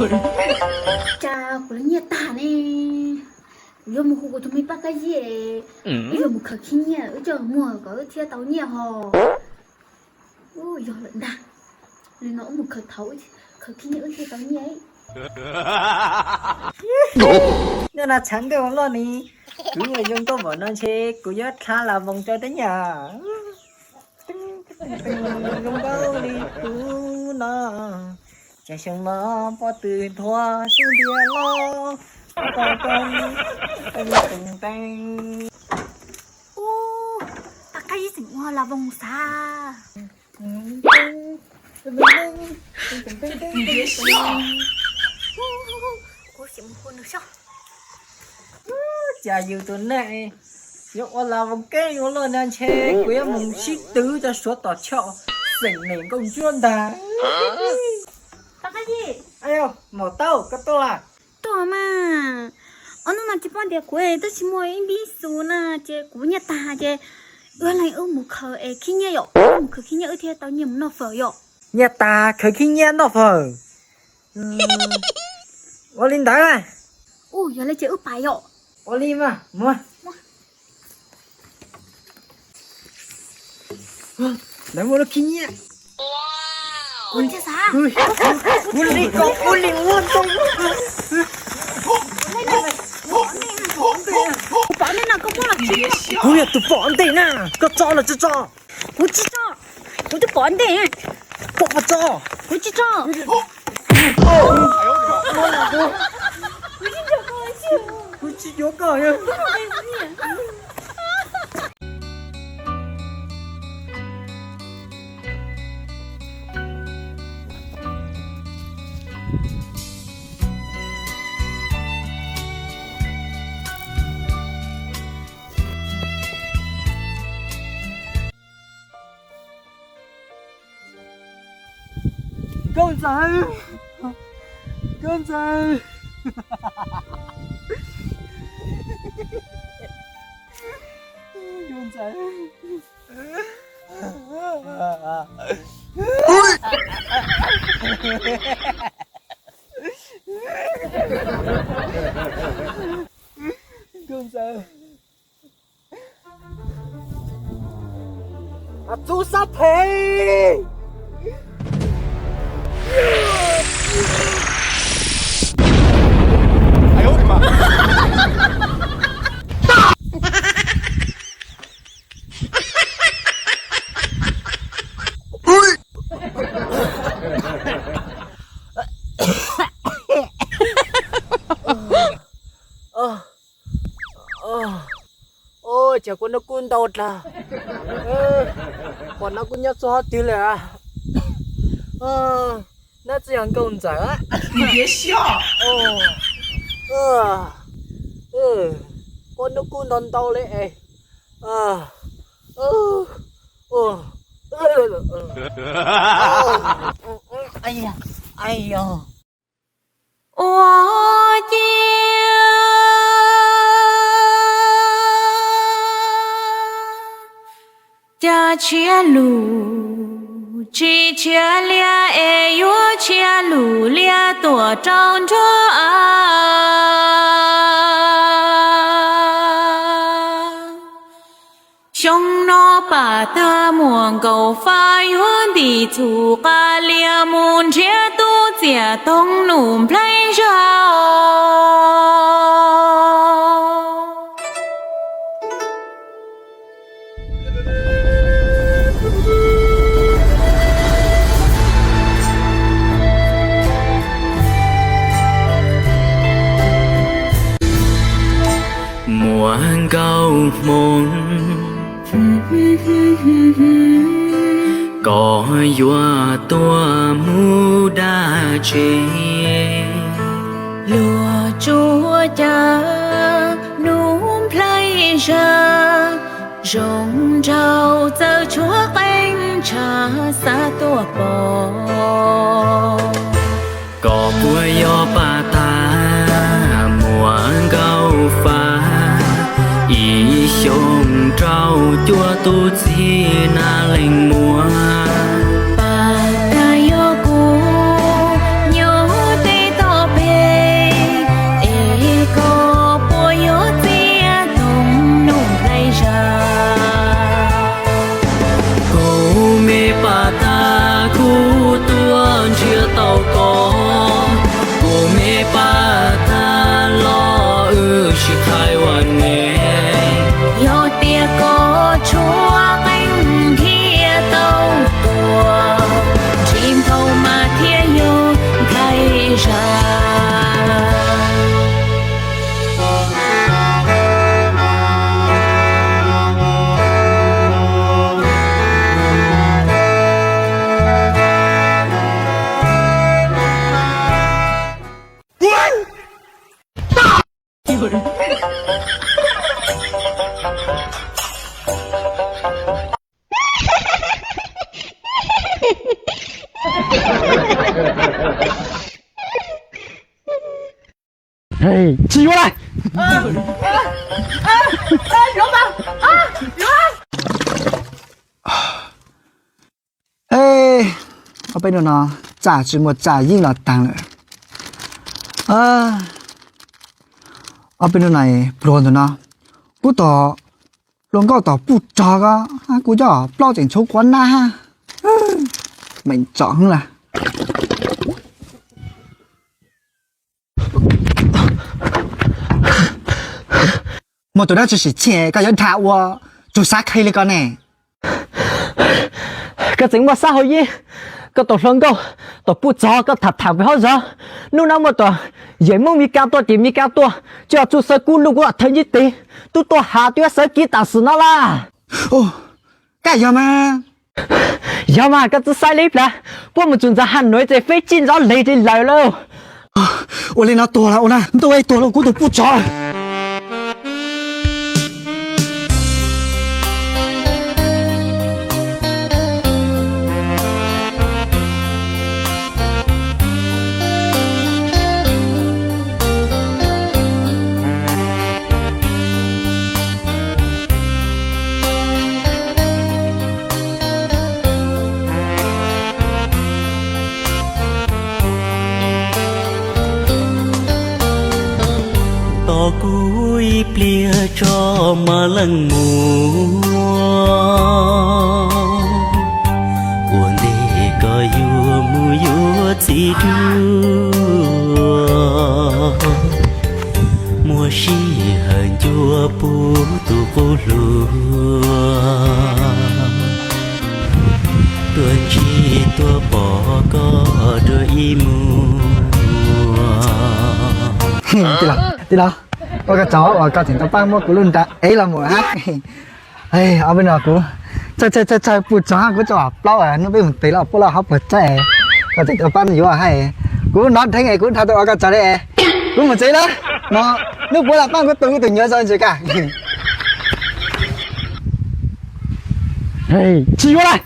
Cas kuv lub nyiaj tag ne. Kuv yuav mus hu kuv tus me pab Kab Yij, wb yuav mus khaws khib nyiaj, wb coj muag kom wb thiaj tau nyiaj hos. Ub, yog lawm ntag. Li no wb mus khaws thaum, khaws khib nyiaj wb thiaj tau nyiaj. Nyob no tshav ntuj loj ni, kuv zoo nkauj npaum no ntshe kuv yuav dlha las voos rau thiab nyam. Zoo nkauj li kuv no, cas xyoo no pob tw nthua sub ntiag loj, pob tw ntees. Ub, pab Kab Yij tseem ua las voos xav. Kuv sim mus hu nws soj. Cas yus tus neeg yuav ua las voos keeb ua luaj no ntshe kuv yuav mus sib twv rau Suav tom choj xeem niam nkauj ntsuab ntag. Pab Kab Yij, maum taub koj tuaj las? Tuaj mas, ob hnub no tsis paub tias kuv twb tsis muaj ib npib xu na, ces kuv nyiaj tag ces wb leeg wb mus khaws es khib nyiaj yom, wb mus khaws khib nyiaj wb thiaj tau nyiaj mus noj fawm yom. Nyiaj tag khaws khib nyiaj noj fawm. Ua li ntawd. Ub, yog li ces wb pais yom. Ua li mas muab. Lawv muaj lub khib nyiaj. Ua li ko, ua li muab tau. Kuv pom ntej na, koj muab los tsis tso. Kuv yog tus pom ntej na, koj tso los tsis tso? Kuv tsis tso. Kuv twb pom ntej. Koj puas tso? Kuv tsis tso. Kuv tsis yuav koj. Nkauj ntxawm, nkauj ntxawm, nkauj ntxawm. Nkauj ntxawm. Txub sab phem. Ua cas kua hnub kub ntau dlawg. Qhov no kuj nyob txog qhov twg lawm? Neb tsis yog nkauj ntxawm? Kua hnub kub ntau ntau li es. Ua ciav cas tshiab lus tsis tshiab liaj es yuav tshiab lus liaj tuaj rau nruab av. Xyoo no pam tag muam nkaus fab yuav ntim txhum qas lias mus nrhiav tub txiam toog num nplhaib zag. Muam nkauj hmoob, koj yuav tuaj mus dab tsi? Luag tsuas cas num nplhaib zag, zoo nraug txawj tshuav qee ntshav xav tuaj pom. Koj puas yog pam tag muam nkauj fab, ib xyoos rau cuaj tub txib na leej muam? Pam tag yog kuv nyob tej toj Tsis yuav lawm. Ob peb hnub no tsam tsis muaj tsam yeej los taag lawm. Ob peb hnub no pluag ntawm no, kuv tos hluas nkauj tom puj tsog ko, kuv coj plaub tseem tshuav quav nab hab. Meem tsom hwv lawm. Muaj tus dab tsi sim txhij koj yuav dhia ua tsuag xav qhi li ko ne? Koj tseem muaj xab hauv yeeb, koj tus hluas nkauj tom puj tsog koj tham tham pem hauv zog. Hnub no muaj tus yawm Hmoob Mes Kas tuaj ces Mes Kas tuaj, coj txuj xawb kub luj kuv thawj ntsib tes, tub tuaj has twb xawb kiv tam sim no lawm. Koj yog mas. Yog mas, koj txhob xav li plag, puab mus txug ntawm Has Nuj ces feb txij ntxov leg ces lawm lauj. Ua li no tuag los ua na, ntuj, tuag lauj kuv tus puj tsov. Tos kuv ib pliag tso mas leej muam, ua ntej koj yuav mus yuav txiv dua, muaj sij hawm ncua puag tus qub hlua, tuaj ntsib tuaj pom koj dua ib muag. Tij laug, ua koj tsaug uas koj tseem tau pab muab kuv lub nra ev los mus hab. Ob peb no kuv txhawj txhawj puj tsog, kuv tso plaub hnub peb mus tes los puab loj hov puas txawj, koj tseem tau pab yuav hab. Kuv hnov dheev es kuv dhau tau ua koj tsaug li es kuv mus tsev lawm no. Hnub puab los pab kuv tu kuv tus nyuam tso ntsis kaj. Tsis yuav lawm.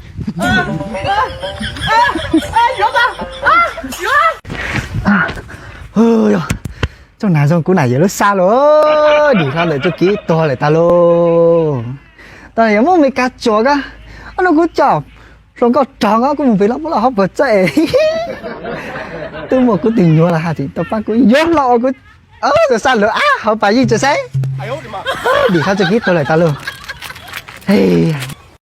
Tsob nas zoo kuv nam yawm lub sab lauj, dim hlo ntawm tsob kiv tuag lawm tag lauj. Tau yog muab Mes Kas tsuam ko, ob hnub kuv coj hluas nkauj rog ko kuv mus pem los puab loj hov puas txawj es twb muaj kuv tus nyuam los hab tseem tau pab kuv yuav hlo ua kuv tus sab lug ab hauv pas yeej tsis saib. Dim hlo tsob kiv tuag lawm tag lauj.